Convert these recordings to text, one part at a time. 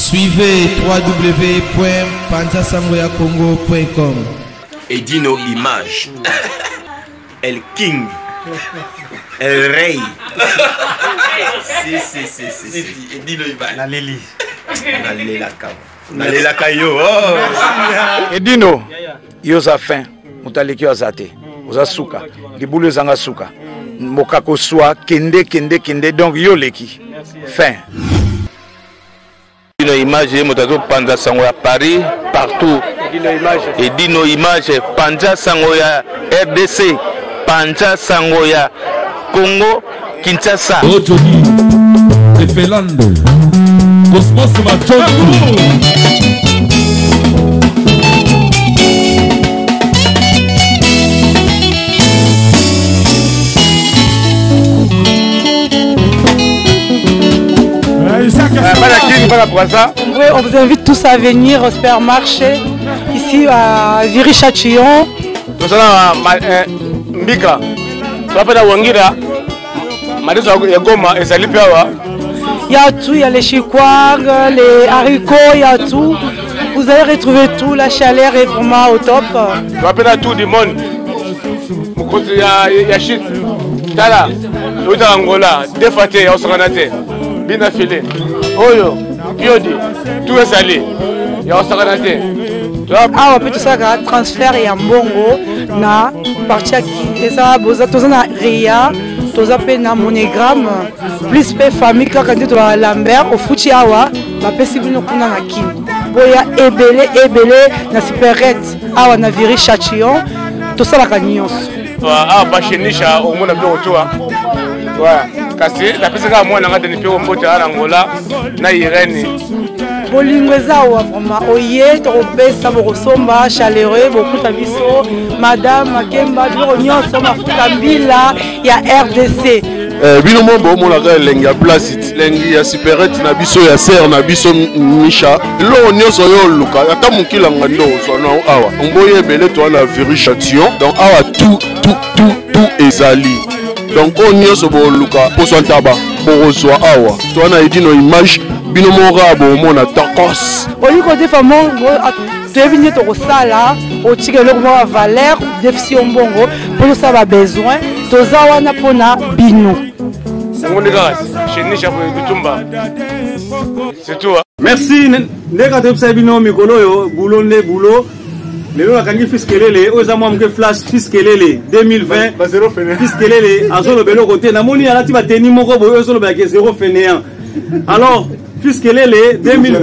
Suivez www.panzasangoyakongo.com. Edino Image. El King. El Rey. si, si, si, si, si. Edino Image. Naleli. Nalelaka. Nalelaka yo. Oh. Edino, yo oza fin. Moto aleki yo aza te. Oza suka. Libulu ezanga suka. Mboka koswa kende kende kende donc yo oleki. Fin. Edino Image ye moto azopanza sango ya Paris partout. Edino Image panza sango ya RDC, panza sango ya Congo Kinshasa. Ojogi, de Finlande, Cosmos Machoku. Oui, on vous invite tous à venir au supermarché ici à Viry-Châtillon. tozala na mbika toza mpe na wangira madeso ya goma ezali mpe awa. Il y a tout, il y a les chikwang, les haricots, il y a tout. Vous allez retrouver tout, la chaleur est vraiment au top. Toza mpe na tour du monde mokonzi ya chute tala euta Angola deux fois te ya kosakana te bina file oyo piodi tout ezali ya kosakana te. Awa mpe tosalaka transfert ya mbongo na partie eza toza na ria, toza mpe na MoneyGram plus mpe famille kaka nde tolaka Lambert ofuti awa bapesi bino kuna na Kini. Boya ebele ebele na supérette awa na Viry Châtillon, tosalaka nyonso. Awa bashenisha omona biloko toa kasi napesi kaka mwana nga Deni Peko mbote na Angola na Irene. Bolingo eza awa vraiment, oye tokopesa bokosomba chaleureux, bokuta biso madame Makemba biloko nyonso mafuta mbila ya RDC. Bino mo bomonaka elengi ya place, elengi ya supérette na biso ya sere na biso Misha. Eloko nyonso oyo oluka ata mokilanga nde ozwa na awa mboye ebele toa na Viry Châtillon. Donc awa tout tout tout tout ezali, donc oyo nyonso boluka poso ntaba bokozwa awa. Toa na Edino Image, bino moko kaka bomona tokos. Olingi kodefa mbongo, toyebi nde tokosala otika eloko moko ya valeur, defisi yo mbongo mpo tosala babesoin, toza wana mpona bino. Yango nde kaka chenisha bitumba, c'est tout. Merci. Ndenge toyebisa bino mikolo oyo, bulo nde bulo. Lelo nakangi Fils Kelele oyo eza mwa moke flash. Fils Kelele 2020, Fils Kelele azoloba eloko te. Namoni alati bateni moko boye oyo ezolobelaka zéro fainéant. Alors Fils Kelele 2000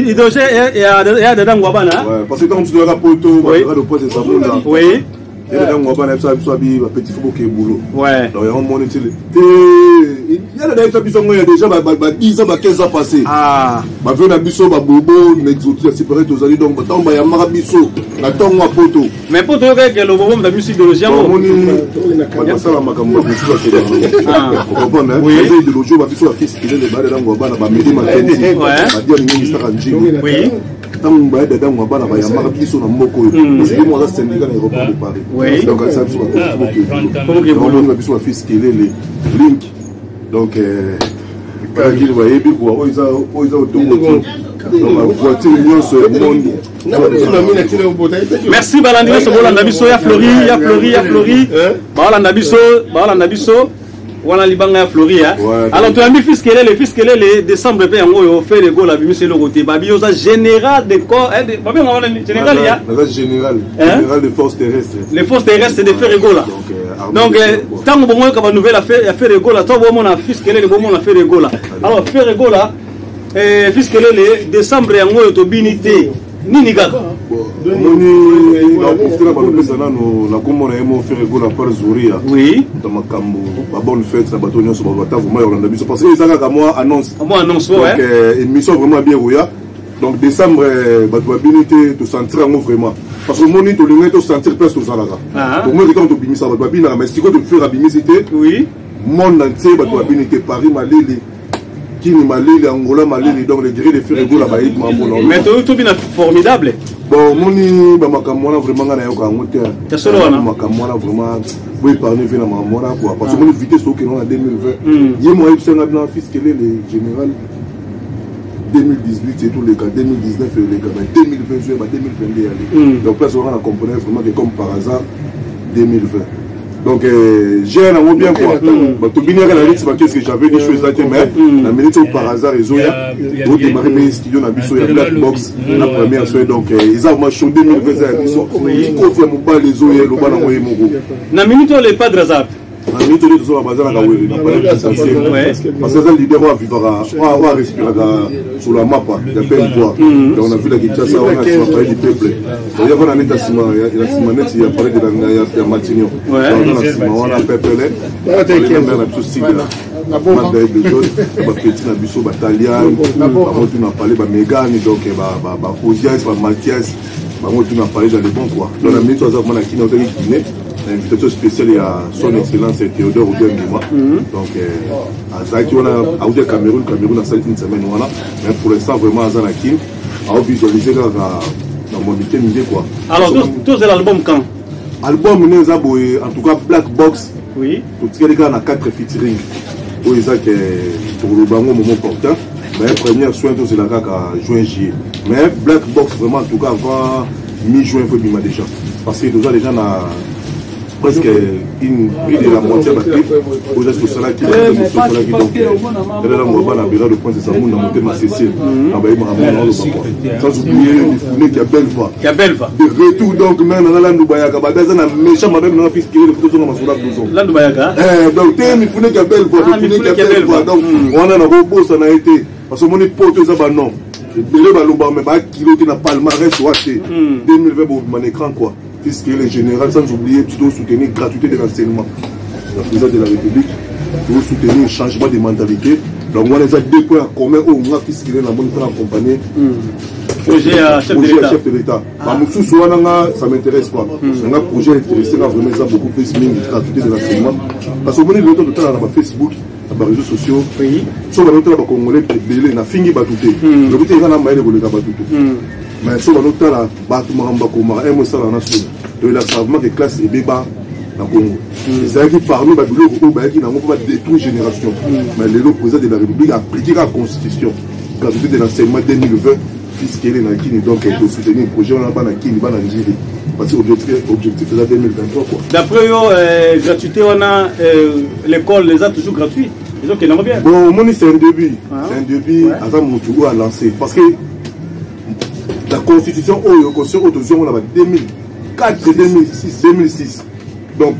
idéologie ya Dada Ngwabana. Parce que ntango mosusu toyaka poto de poste ezamunda. Dada Ngwabana biso biso abi bapetit fo boke boulot. Donc yango moni tile te ya dada yebisa biso ngo ya déjà ba 10 ans, ba 15 ans passé, bavie na biso babobo na exotique ya supérette tozali. Donc ntango bayambaka biso na ntongo ya poto. Mais mpo toyoka eke lobobo moto abimisi idéologie yango. Omoni bato basala makambo mosusu bakendaka, ocomprendre? Eza idéologie oyo babiso bafils Kelele bayadada Ngwabana bamedi Makenzi badia mingi saka njili. Ntango baya Dada Ngwabana bayambaka biso na mboka oyo, parce que mo aza syndicat na aéroport de Paris. Donc alisa biso batomoni na biso bafils Kelele link. Donc balakili bayebi kua oyo eza otongo ti, donc voiture nyonso ya monde. Merci balandi nyonso bolanda biso ya Flori, ya Flori, ya Flori, baolanda biso, baolanda biso wana libanga ya Flori. Alors toyambi Fils Kelele. Fils Kelele, décembre mpe yango oyo Ferre Gola abimisi eloko te. Babi oza général de corps, babenga wana général ya Naza général, général de force terrestre. Les forces terrestres de Ferre Gola. Donc ntango bomoyoka banouvelle ya Ferre Gola to bomona Fils Kelele, bomona Ferre Gola. Alors Ferre Gola, Fils Kelele, décembre yango oyo tobini te, nini kaka? Omoni, naprofite na balopesa nano na kombo na ye mo Ferre Gola par Zuria. Ta makambo babonne fête na bato nyonso bata vraiment ya kolanda biso, parce que eza kaka mwa annonce. Mwa annonce. Donc émission vraiment bien koya. Donc décembre bato babini te, tosentir yango vraiment, parce que omoni tolingai tosentir place tozalaka. Tomoni ntango tobimisa bato babinaka, mais sikoyo toFerre abimisi te, monde entier bato babini te. Paris malili, Kini malili, Angola malili. Donc le guerrier de Ferre Gola bayebi mambo na. Mais tobina formidable. Bon, omoni bamakambo wana vraiment ngai nayoka yango te. Solo wana. Makambo wana vraiment boépargne ve na makambo wana quoi, parce que omoni vitesse okende wana 2020, ye mo ayebisanga bina Fils Kelele général. 2018 etoleka, 2019 eleka, ba 2020 zoya, ba 2022 yale. Donc place wana na comprenait vraiment que comme par hasard 2020. Donc j'ai nango bien quoi. Bato biniaka na rythme, qu'est-ce que j'avais dit, chose te, mais na minute oyo par hasard ezoya, odémarre mpe studio na biso ya Black Box na première soin. Donc eza vraiment chaud, 2020 eza ya biso. Kofi ya mobali ezoya, eloba nango ye moko. Na minute oyo, le Padre aza? Na minute oyo tozoba, baza na Kawele na palais présidentiel, parce que aza leader oyo avivaka, oyo arespiraka sur la mapa ya pleine voix. Donc na ville ya Kinshasa wana, nsima palais du peuple, donc ya wana neti nsima ya nsima neti ya palais de la ya Matignon. Donc aza na nsima wana pepele mare na biso Sigla Magda de Jaune, bapeti na biso bataliane, bango tu na palais, bamegane, donc baosias, bamathias, bango tu na palais dans le bon quoi. Donc na minute oyo aza koma na Kini, otaki Guinée na invitation spéciale ya son excellence Théodore Obiang Nguema. Donc azalaki wana, auti ya Cameroun. Cameroun asali une semaine wana, mais pour l'instant vraiment aza na Kine, aovisualise kaka na mwa mike mike quoi. Alors tozela album quand? Album ne eza boye, en tout cas Black Box, totikali kaka na 4 featuring oyo eza ke tokoloba yango moment opportun, mais première soin tozela kaka juin, juillet. Mais Black Box vraiment, en tout cas avant mi-juin faut ebima déjà, parce que toza déjà na presque une plus de la moitié ya baclip oyo eza tosalaki, tosalaki. Donc elela ngwa bana bera de Prince Esamu na motema Cécile na bayebaka mona oloba quoi. Sans oublier Mifuneki ya Belva. Ya Belva. De retour. Donc mare nanga Landu Bayaka babe aza na méchant mabe nanga fils Kelele futo zonga masola blouson. Landu Bayaka. Donc te Mifuneki ya Belva. Mifuneki ya Belva. Donc wana nakobosana ye te, parce que omoni poto eza banom ebele balobaka me bakilo te na palmarès wa te. 2020 bobima na écran quoi, puisque le général. Sans oublier plutôt soutenir gratuité de l'enseignement, la président de la République, pour soutenir changement de mentalité. Donc wana eza deux points commun oyo nga fils Kelele namoni mpona accompagner projet ya chef de projet ya l'État. Chef de l'État. Bamosusu wana nga ça m'intéresse pas. Nga projet intéressé nga vraiment eza beaucoup plus mingi gratuité de l'enseignement, parce que omoni lelo totala na bafacebook, na baréseaux sociaux, so banotala bacongolais ebele, nafingi bato te, lobi te eza na mayele koleka bato te, mais so banotala bato makambo bakomaka emo esala na soni. Donc elakisaka vraiment ke classe ebeba na Congo ezalaki parmi babiloko oyo bayaki nango mpo badétruire génération. Mais lelo président de la République appliqué kaka constitution, gratuité de l'enseignement 2020, fils Kele na Kini. Donc tosoutenir projet wana, bana Kini, bana Njili, parce que objectif eza 2023 quoi. D'après yo, gratuité wana, l'école eza toujours gratuit, ezokende yango bien? Bon, omoni, c'est un début. C'est un début. Aza motu oyo alancé, parce que la constitution oyo, constitution oyo tozwi yango na ba 2004, 2006, 2006. Donc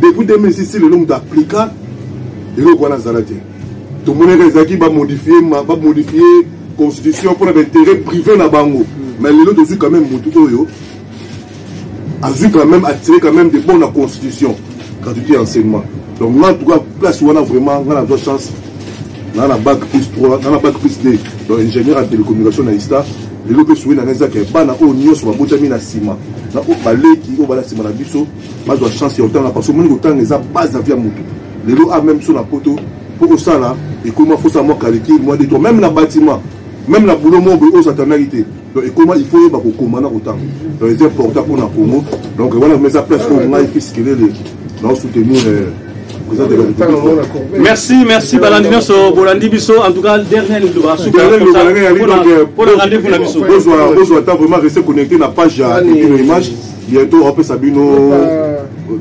depuis 2006 lelo moto aplika eloko wana azala te. Tomonaka ezalaki bamodifie constitution mpona baintérêt privé na bango, mais lelo tozwi quand même motu oyo azwi quand même attiré quand même de bon na constitution, gratuité enseignement. Donc nga en tout cas place wana vraiment nga nazwa chance na bac plus 3, na bac plus 2, donc ingénieur en télécommunication na ISTA. Lelo mpe soki nanga ezaka bana oyo nyonso babotami na nsima na oyo baleki oyo bala nsima na biso bazwa chance ya kotanga, parce que omoni kotanga eza base ya vie ya motu. Lelo a même so na poto mpo kosala ekoma fosala mwa calcul mwa détour, même na bâtiment, même na boulot moko boye oyo osatandaki te. Donc ekoma il faut oyeba kokoma na kotanga. Donc eza important mpona Congo. Donc wana eza place oyo ngai fils Kelele naosoutenir président de la République. Merci, merci balandi nyonso bolandi biso. En tout cas, dernier liloba mpona rendez-vous na biso. Bozwa ta vraiment rester connecté na page ya Edino Image. Bientôt opesa bino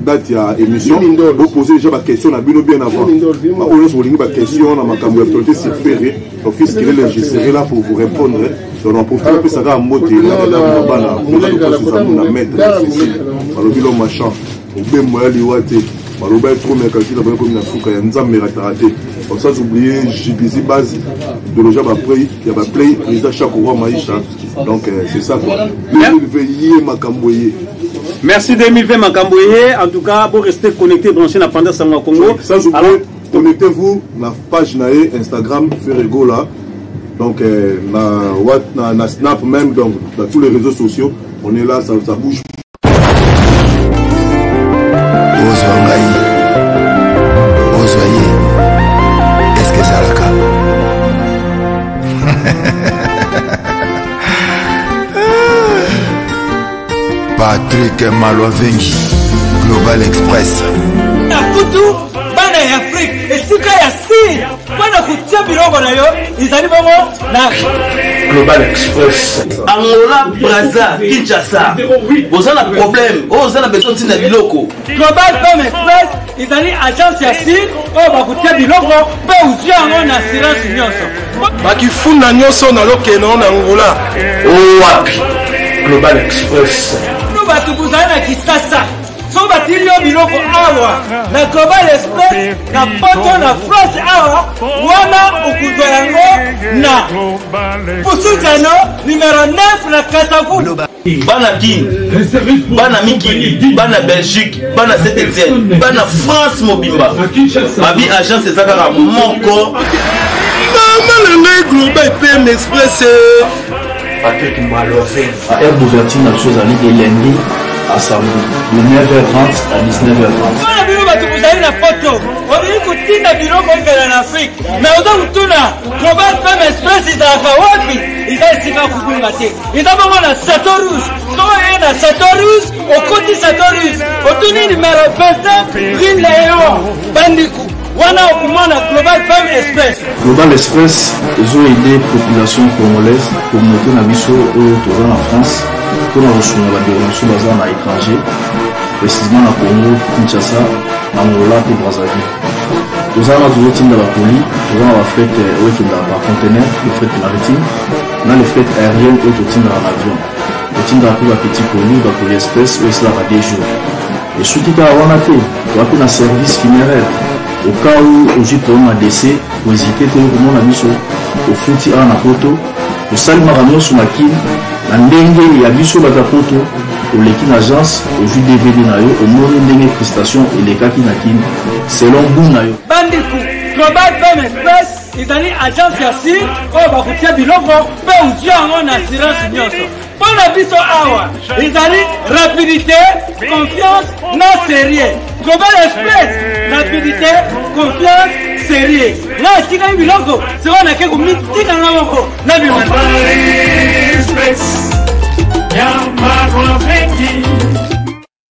date ya émission. Bopose déjà baquestion na bino bien avant. Oyo nyonso bolingi baquestion na makambo ya actualité sur Ferre, donc fils Kelele, je serai là pour vous répondre. Donc na profite apesaka mbote na bana na maître Cécile, balobi lo machin obembo ya liwa te, baloba trop mais calcul baye komi na suka ya Nzambe erataka te. Donc sans oublier JBC base idéologie baplay ya baplay président Chaque Roi Maisha. Donc c'est ça quoi, 2020 ye makambo ye. Merci, 2020 makambo ye. En tout cas pour rester connecté, branché na Panda Sango Congo. Sans oublier, connectez-vous na page na ye Instagram Ferregola, donc na what na Snap même, donc dans tous les réseaux sociaux on est là, ça, ça bouge. Ozwa ngai, ozwa ye, eske ezalaka? Patrik Malwavengi, Global Express. Na kutu bana ya Afrike esika ya sir. Mpo na kotia biloko na yo ezali bongo na Global Express. Angola, Brazza, Kinshasa. Boza na problème. Oh, oza na besoin ntina biloko. Global Pem Express ezali agence ya sir oyo bakotia biloko mpe ozwi yango na assurance nyonso. Bakifunda nyonso na lokeno na Angola. Owapi Global Express. Bino bato bozali na Kisasa soki batindi yo biloko awa na Global Express na poto na France awa wana okozwa yango na Pusuzano numero 9 na Kasavubu. Bana Kin, bana mikili, bana Belgique, bana Saint Etienne, bana France mobimba. Babi agence eza kaka moko. Mama na ngai Global PM Express. Patrick Maloven. Heure d'ouverture na biso ezali de lundi à samedi de 9h30 à 19h30. Mpona bino bato bozali na poto, olingi kotinda biloko ekela na Afrique, mais oza kotuna Global PM Express ezalaka wapi? Eza esika kobunga te. Eza bongo na Chateau Rouge. Soki oye na Chateau Rouge, okoti Chateau Rouge, otuni numero 25 rue Léon Bandiku. Wana okomona Global Pem Express. Global Express ezo aider population congolaise, communauté na biso oyo toza na France mpona kosunga bandeko na biso baza na étranger, précisément na Congo, Kinshasa, Angola mpe Brazzaville. Toza wana tozotinda bakoli, toza na bafret oyo ekendaka par conteneur, le fret maritime na le fret aérien oyo totindaka na avion. Totindaka mpe bapetit colis, bacolis express oyo esalaka 2 jours. Esuki kaka wana te, toza mpe na service funéraire. Au cas où ozwi problème ya décès, kohésite te okomona biso, ofuti awa na poto, tosali makambo nyonso na Kin na ndenge ya biso bato ya poto. Oleki na agence, ozwi DVD na yo, omoni ndenge prestation elekaki na Kin selon goût na yo. Bandeko, Global Pem Express ezali agence ya sir oyo bakotia biloko mpe ozwi yango na assurance nyonso. Mpo na biso awa ezali rapidité, confiance na sérieux. Global Express, rapidité, confiance, sérieux. Nga etikali biloko sikoyo nake komitika nga moko nabima.